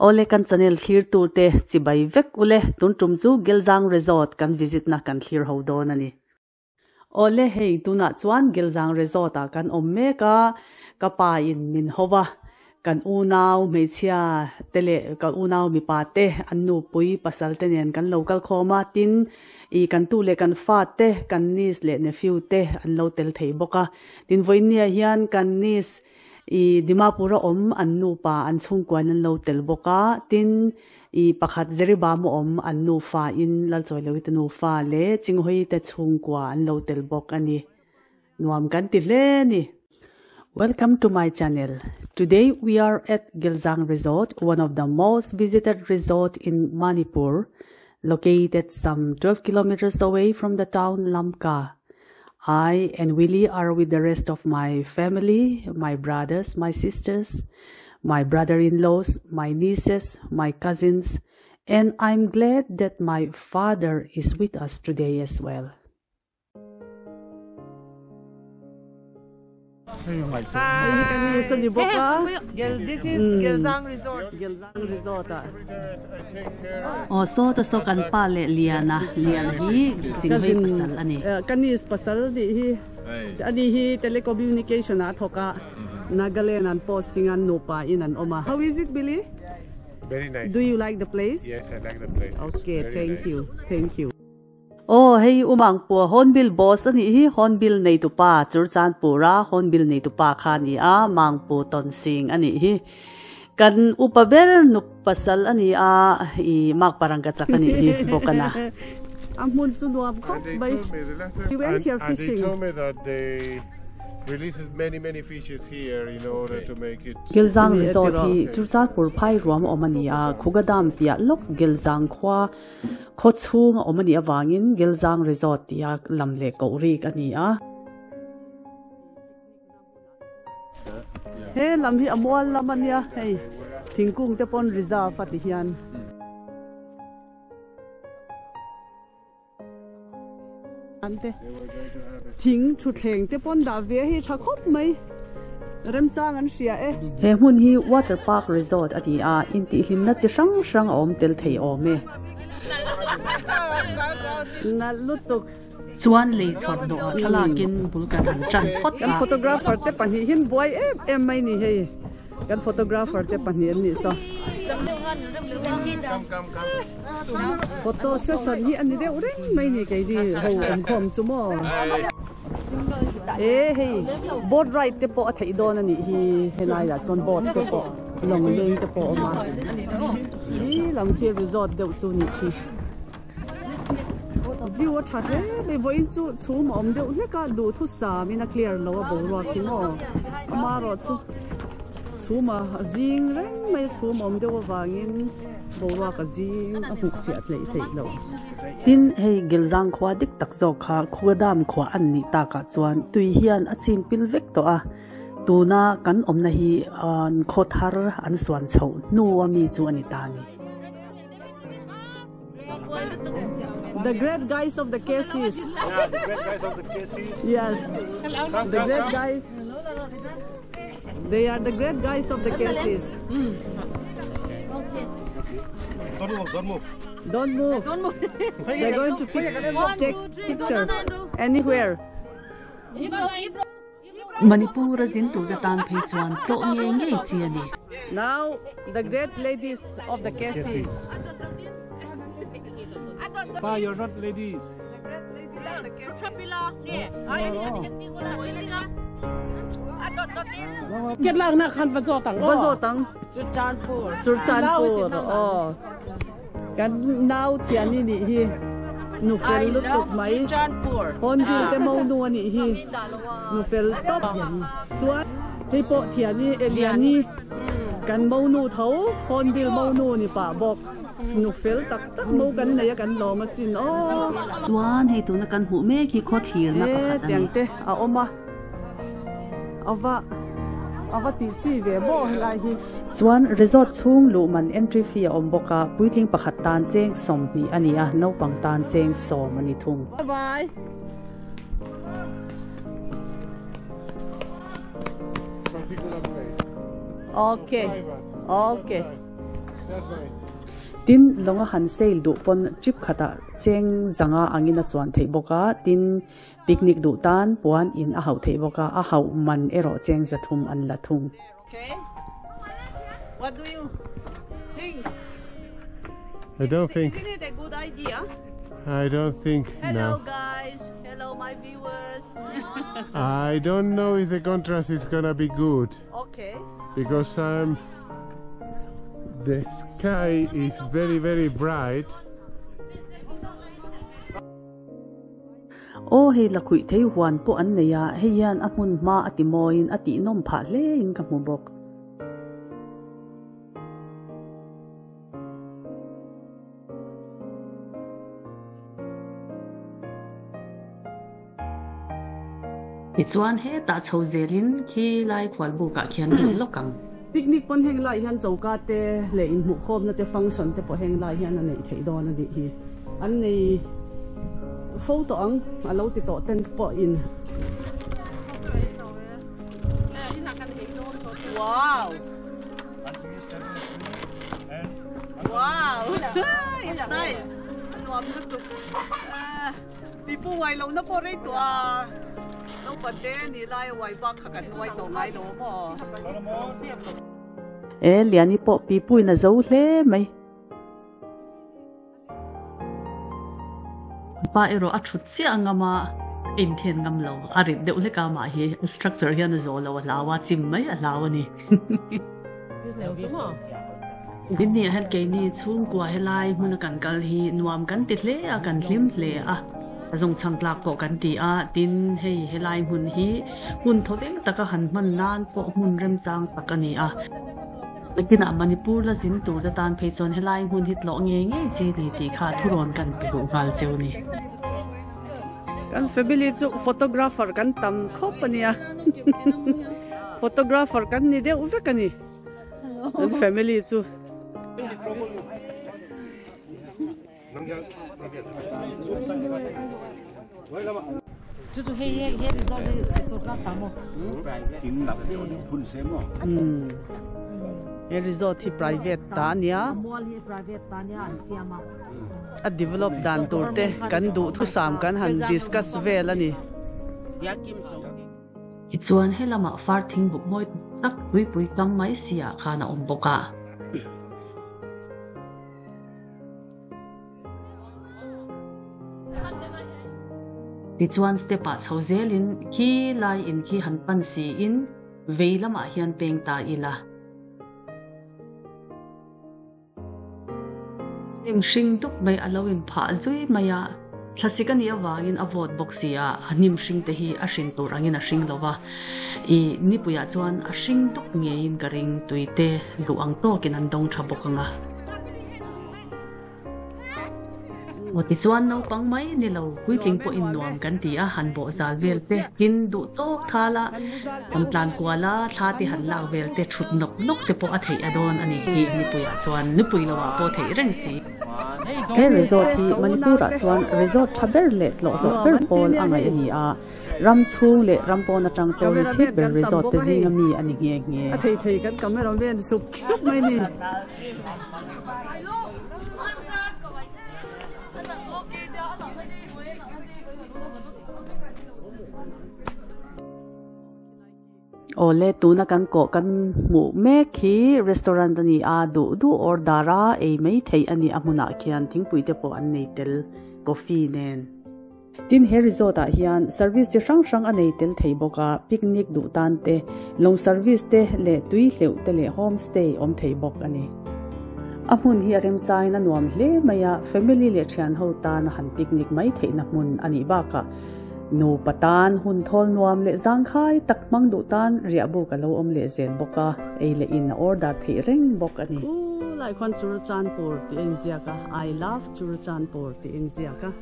Awle kan channel thlir tur te chibai vek ule tun tum chu Gelzang Resort kan visit na kan thlir ho dawn a ni. Awle hei tunah chuan Gelzang Resort ah kan awm mek a, ka pa in min ho va, kan unau hmeichhia te leh ka unau mipa te an nupui pasal te nen kan lo kal khawm a, tin ih kan tu leh kan fa te kan niece leh nephew te an lo tel thei bawk a, tin vawiinniah hian kan niece I Dimapur a awm an nupa an chhungkuain an lo tel bawk a, tin i pakhat Jeribam a awm an nufa in Lalchawiloite nufa leh Chinghoite chhungkua an lo tel bawk a ni. Nuam kan ti hle a ni. Welcome to my channel. Today we are at Gilzang Resort, one of the most visited resort in Manipur, located some 12 kilometers away from the town Lamka. I and Willie are with the rest of my family, my brothers, my sisters, my brother-in-laws, my nieces, my cousins, and I'm glad that my father is with us today as well. This is Gelzang Resort. Gelzang Resort ah. Aw saw ta saw kan pa leh Liana, Liana hi Chinghei pasal a ni. Ka niece pasal tih hi ani hi telecommunication ah a thawk a, Nagaland an posting a nupa in an awm a. How is it Billy? Very nice. Do you like the place? Yes, I like the place. Okay, thank you, thank you. Aw hei Umang pua Hornbill boss a nih hi, Hornbill neitupa Churchanpura Hornbill neitupa kha a ni a, Mangpu Tawnsing a nih hi. Kan upa ber nu pasal a ni a, i mak parang ka chak a nih hi bawk a na. A hmun chu nuam khawp mai. We went here fishing. Gilzang Resort hi Churchanpur phai ruam a awm a ni a, Khugadam piah lawk Gilzang khua Khaw chhung a awm a nih avangin Gilzang Resort tia lam leh koh rik a ni a. He lam hi a mual lam a nia hei thingkung te pawn reserve a ti hian. Thing thutthleng te pawn dah ve hi tha khawp mai remchang an hria e. He hmun hi Water Park Resort a ni a, intihhlimna chi hrang hrang a awm tel thei awm e. Nalh lutuk. Chuan lei chhawr dawhah thlalakin bul kan han tan phawt a. Kan photographer te pahnih hian buai em em mai ni hei. Kan photographer te pahnih an nih saw. Photo session hi a ni deuh reng mai ni keini ho awmkhawm chu maw. E hei boat ride te pawh a theih dawn a nih hi helai ah chuan boat te pawh lawng leng te pawh a awm a. Hi lam khi resort deuh chu nih khi. View a tha hle mai vawiin chu chhum a awm deuh hlek a duhthusam in a clear lo a boruak hi maw amaherawh chu chhum a zing reng mai a chhum a awm deuh avangin boruak a zing a hmuh fiah hleih theih loh. Tin, hei Gilzang khua dik tak zawk kha Khugadam khua an nih takah chuan tui hian a chim pil vek tawh a, tuna kan awmna hi khaw thar an suan chhoh hnu a mi chu a ni ta a ni. The great guys of the cases. Yeah, the great guys of the cases. Yes. The great guys. They are the great guys of the cases. Don't move, don't move. Don't move. Don't move. They're going to pick, take picture anywhere. Manipur a zin tur te tan phei chuan tlawh ngei ngei chi a ni. Now the great ladies of the cases. Pa, you're not ladies. Va zawt ang. Churchanpur. Aw. Kan nau thiani nih hi nu fel lutuk mai. Hawnvil te mo nu a nih hi nu fel tawp chuan hei pawh thiani Eliani kan mo nu tho Hawnvil mo nu ni pah bawk nu fel tak tak mo kan nei a kan lawm asin aw. Chuan hei tuna kan hmuh mek hi khaw thlirna pakhat a ni. Tiang te a awm a. Ava ava tih chi ve maw helai hi. Chuan resort chhung luh man entry fee a awm bawk a, puitling pakhat tan cheng 20 a ni a, naupang tan cheng 10 a ni thung. Bye bye. Particular place. Okay. Private. Okay. Tin, lawnga han sail duh pawn trip khatah cheng zanga angin a chuan theih bawk a, tin, picnic duh tan puan in a hauh theih bawk a, a hauh man erawh cheng zathum an la thung. I don't think. Isn't it a good idea? I don't think. Hello no. guys. Hello my viewers. I don't know if the contrast is gonna be good. Okay. Because the sky is very, very bright. Aw hei lakhuih thei huan pawh an nei a, hei hian a hmun hma a ti mawiin a tihnawm phah hle in ka hmu bawk. Tichuan hetah chho zelin khi lai khualbuk ah khian lut lawk ang. Picnic pawn heng lai hian choka te leh inhmuhkhawmna te function te pawh heng lai hian a neih theih dawn a nih hi. An nei fo tawh ang a lo ti tawh ten pawh in. Wow! Wow! It's nice! A nuam lutuk. Pipu uai lo na pawh rei tawh a, naupang te ni lai a uai bak kha kan uai tawh ngai lo maw? E, Liani pawh pipu in a zo hle mai. Pa erawh a thut chiah ngam a, a inthen ngam lo, a rit deuh hlek a mah hi a structure hian a zawh lo a hlau a, chim mai a hlau a ni. Dinni ah hian keini chhungkua helai hmuna kan kal hi nuam kan ti hle a, kan hlim hle a, a zawngchhang tlak pawh kan ti a, tin hei helai hmun hi hmun thawveng taka han hman nan pawh hmun remchang tak a ni a. Nakinah Manipur la zin tur te tan phei chuan helai hmun hi tlawh ngei ngei chi ni tih kha thurawn kan pe duh nghal cheu ni. Kan family chu photographer kan tam khawp a nia, photographer kan ni deuh vek a ni. Kan family chu. He resort hi private ta a nia. A develop dan tur te kan duhthusam kan han discuss vel a ni. Tichuan he lamah far thingbuk mawi tak tuipui kam mai si ah khan a awm bawk a. Tichuan step ah chho zelin khi lai in khi han pan si in vei lamah hian peng ta ila. Hnim hring dup mai a lo inphah zui mai a, thlasik a nih avangin a vawt bawk si a, a hnim hring te hi a hrin tur angin a hring lo va, i nipuiah chuan a hring dup ngeiin ka ring tui te duh ang tawkin an dawng tha bawk ang a. Aw tichuan naupang mai ni lo, puitling pawhin nuam kan ti a, han bawh zal vel te, tin duh tawk thal a, han tlan kual a, thla te han lak vel te, thut nawk nawk te pawh a theih a dawn a ni hi nipuiah chuan, nipui lo ah pawh theih reng si. He resort hi Manipur ah chuan resort tha ber leh tlawhhlawh ber pawl a ngaih a ni a, ram chhung leh ram pawn atang tourist hip ber resort te zinga mi a ni nghe nghe. A thei thei kan cameraman sup sup mai ni. Awle tuna kan kawh kan hmuh mek hi restaurant a ni a duh duh order a ei mai theih a ni a hmunah khian thingpui te pawh an nei tel coffee nen. Tin he resort ah hian service chi hrang hrang a nei tel thei bawk a picnic duh tan te lawng service te leh tui hleuh te leh home stay awm thei bawk a ni. A hmun hi a remchain a nuam hle mai a, family leh thian ho tan a han picnic mai theihna hmun a nih bakah nupa tan hun thawl nuam leh zangkhai tak hmang duh tan riahbuk a lo awm leh zel bawk a, ei leh in a order theih reng bawk a ni. U lai khuan Churachandpur tih a inziak a, I love Churachandpur tih a inziak a.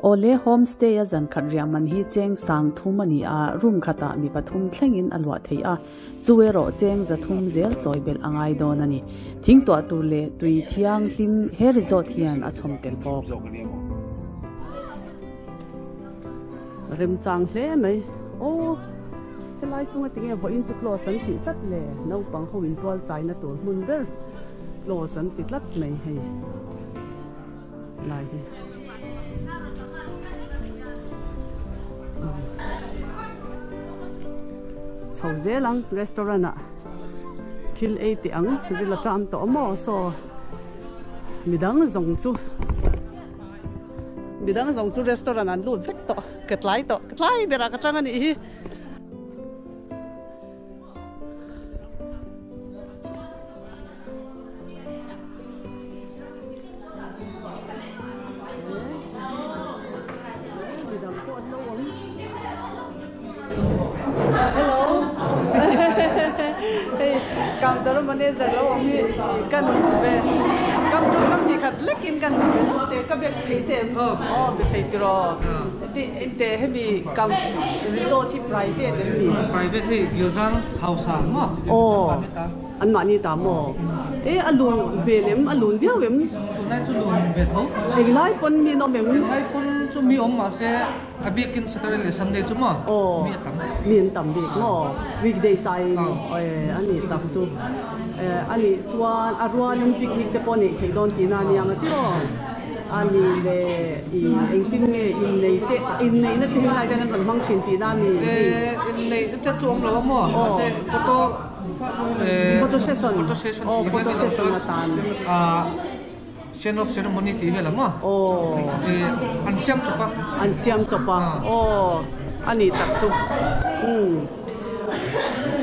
Awle homestay a zan khat riah man hi cheng sang thum a ni a, room khatah mi pathum thlengin a luah theih a, chu erawh cheng za thum zel chawi belh a ngai dawn a ni. Thing tuah tur leh tui thianghlim he resort hian a chhawm tel bawk. Remchang hle mai aw. Helai chunga tinge vawiin chu close an tih tlat le naupang ho in tual chaina tur hmun ber close an ti tlat mai hei lai hi. Chho zel ang restaurant ah thil ei teh ang ril a ṭam tawh maw saw midang zawng chu midang zawng chu restaurant an lut vek tawh ka tlai tawh ka tlai berah ka chang a nih hi. Hello. Hei counter manager lo awm hi kan ve kam chu kam ni khat lekin kan ve te ka bek thei che em aw be thei tiraw ti inte hemi kam resort hi private em ni private hei Gilzang house a maw aw an mahni ta maw e a lun hmel em a lun viau em tunlai chu lun ve tho englai pawn mi an awm em englai pawn chu mi awm mahse a biakin Saturday leh Sunday chu maw mi a tam mi an tam bik maw weekday sai a ni tak chu a nih chuan a rualin picnic te pawh neih theih dawn tihna a ni ang a tiraw. A ni le i engtin nge innei te inneihna te hi lai hian an rawn hmang thin tihna a mi? Eh inneihna te chu awm lo a maw mahse photo eh photo session photo session aw photo session atan ah send off ceremony tih vel a maw aw eh an siam chawp a an siam chawp a aw a ni tak chu umm.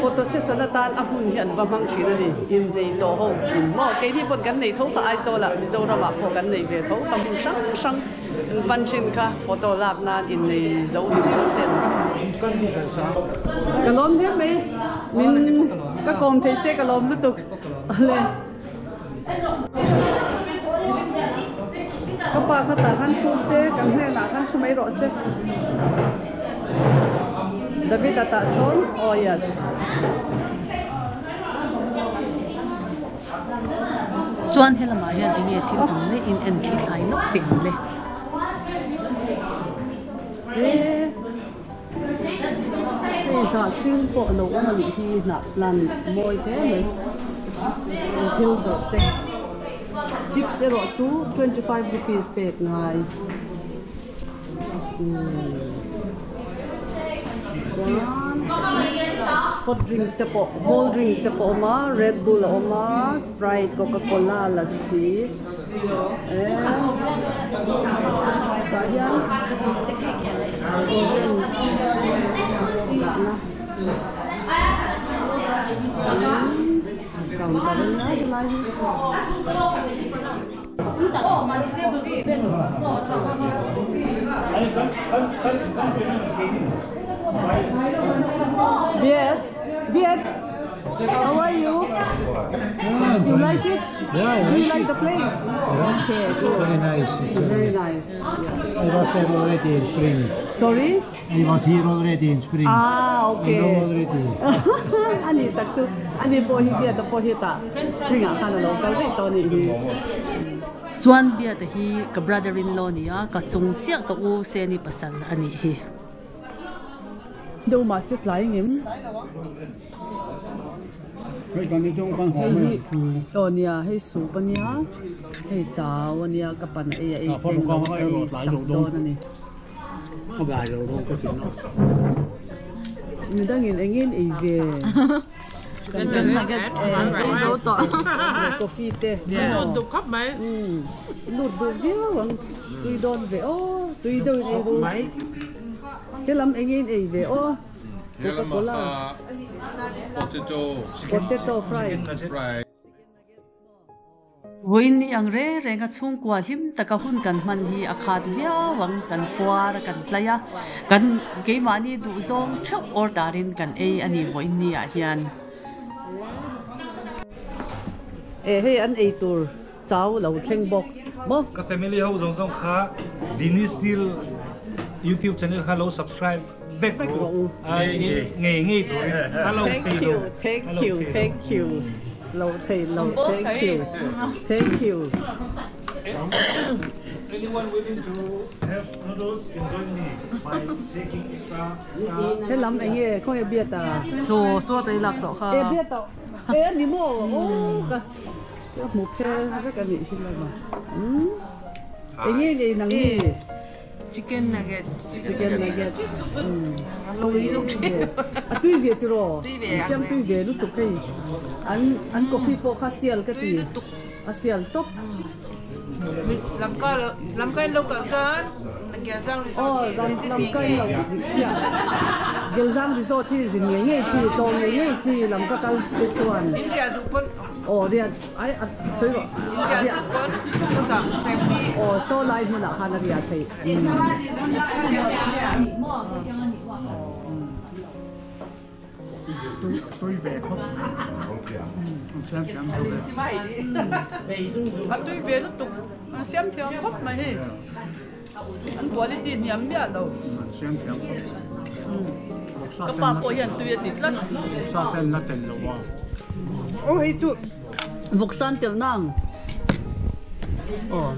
Photo session atan a hmun hi an va hmang thin a ni. Innei tawh ho hmun maw? Keini pawn kan nei tho kha Aizawlah, Mizoramah pawh kan nei ve tho kha hmun hrang hrang an hman thin kha photo lak nan innei zo ni thin ten. Ka lawm hle mai, min ka kawm thei che ka lawm lutuk. Awle. Ka pa kha tah khan thu se, kan hnenah khan thu mai rawh se. David a tah sawn, oh yes. Chuan helamah hian enge thil awm leh in en thli thlai lawk teh ang le. Hei hnah hring pawh lo awm a nih hi hnah lan mawi hle mai thil zawrh te chips erawh chu 25 rupees pek ngai chuan hot drinks te pawh cold drinks te pawh a awm a red bull a awm a sprite coca cola lassi. Tah hian frozen dahna counter a nia helai hi. Viet, Viet, how are you? You like it? Yeah, Do you like the place? Yeah. Okay, It's very nice. It's very nice. I was there already in spring. Sorry? I was here already in spring. Ah, okay. I know already. Ani tak chu ani pawh hi biata pawh hi tah spring ah khan a lo kal daih tawh a nih hi. Chuan biata hi ka brother in law a ni a, ka chung chiah ka u Seni pasal a nih hi. Deuh mahse tlai ngem. Hei hi aw nia hei soup a nia hei chau a nia ka pan a ei a ei seng lo ei sak dawn a ni. Midangin engin ei ve. Coffee te. Lut duh viau ang tui dawn ve aw tui deuhin ei ru. Helam engin ei ve aw. Coca-Cola. Potato. Potato fries. Vawiin ni ang reng reng a chhungkua hlim taka hun kan hman hi a khat viau ang, kan puar a kan tlai a, kan keimahni duhzawng theuh awr darin kan ei a ni vawiin ni ah hian. E hei an ei tur chau lo thleng bawk maw? Ka family ho zawng zawng kha Dini Steel YouTube channel kha lo subscribe vek rawh u. Ngei ngei turin a lo thei lo. Thank you, thank you. Lo thei lo, thank you. Thank you. Anyone willing to have noodles can join me by taking extra. He lam enge khawnge biat a? Chaw chaw te lak tawh kha. E biat a e a ni maw aw ka ka hmu phe vek a nih hi lama umm enge nei nang ni? Chicken nuggets. Chicken nuggets umm a tui ve tiraw? Siam tui ve lutuk hei an an coffee pawh kha sial ka ti a sial tawp. Lamka lamka in lo kal chuan Gelzang Resort hi visit ngei ngei. Chiah Gelzang Resort hi zin ngei ngei chi tlawh ngei ngei chi lamka kal te chuan. In riah duh pawn. Aw riah ai a sawi rawh. In riah duh pawn chutah family. Aw saw lai hmunah khan a riah theih. Tui ve khawp mai. A tui ve lutuk. An siam thiam khawp mai hei. An quality hniam miah lo. An siam thiam khawp. Ka pa pawh hian tui a ti tlat. Vawksa ten la tel lo a. Aw hei chu vawksa an telh nang. Aw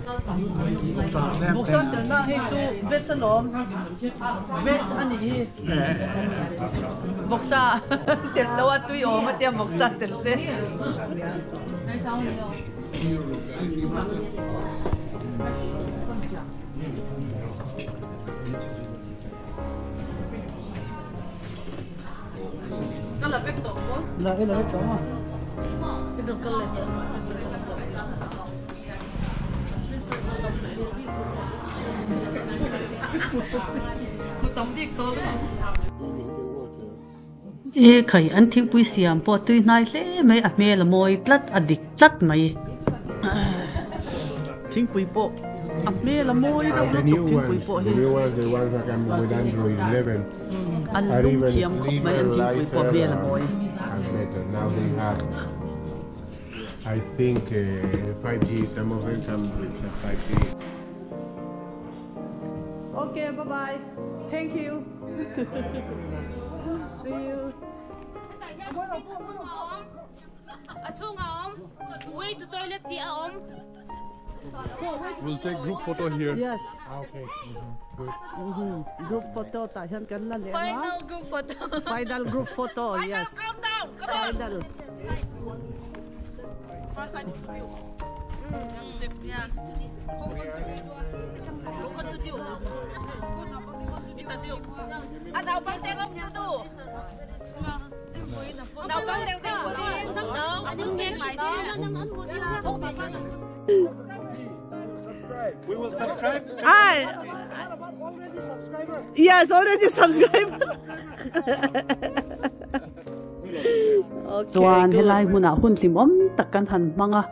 vawksa tlem tel. Vawksa an telh nang hei chu veg alawm. Veg a nih hi. Vawksa telh lo a tui awm a tia vawksa telh se. Ka la vek tawh maw? La i la vek tawh maw? I rawn kal leh tawh. E khai an thingpui siam pawh tui hnai hle mai a hmel a mawi tlat a dik tlat mai thingpui pawh a hmel a mawi reuh lutuk thingpui pawh hi an lum thiam khawp mai an thingpui pawh a hmel a mawi. I think 5G, some of them come with 5G. Okay, bye bye. Thank you. See you. A chhung a awm. Way to toilet tih a awm. We'll take group photo here. Yes. Ah, okay. Good. Group photo tah hian kan la leh ang a. Final group photo. Final group photo, yes. Final countdown. Come on. Final. A naupang te ngawm pu tu. Naupang deuh deuh pu di. We will subscribe. I Yes, already subscribe. Chuan helai hmunah hun hlim awm tak kan han hmang a,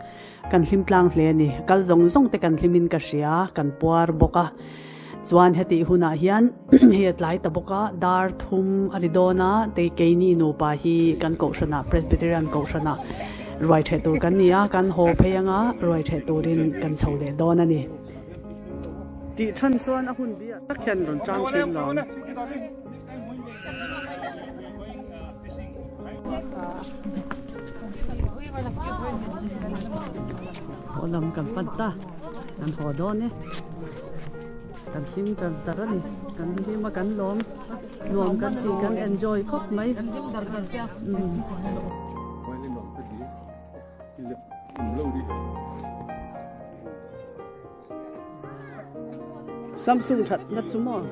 kan hlim tlang hle a ni. Kal zawng zawng te kan hlimin ka hria, kan puar bawk a. Chuan hetih hunah hian hei a tlai ta bawk a, dar thum a ri dawn a, tei keini nupa hi kan kohhranah Presbyterian kohhranah ruai theh tur kan ni a, kan haw phei anga ruai theh turin kan chho leh dawn a ni. Tih than chuan a hun biah tak hian rawn tang thin lo. Haw lam kan pan ta, kan haw dawn e. Kan hlim tar tar a ni, kan hlim a kan lawm, nuam kan ti kan enjoy khawp mai. Samsung that na chu maw?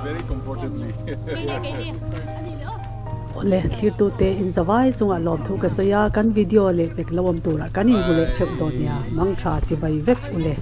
Very comfortably. Awle, thlirtute in zavai chungah lawmthu ka sawi a, kan video leh pek lo awm turah kan inhmu leh theuh dawn nia, mangtha chibai vek ule.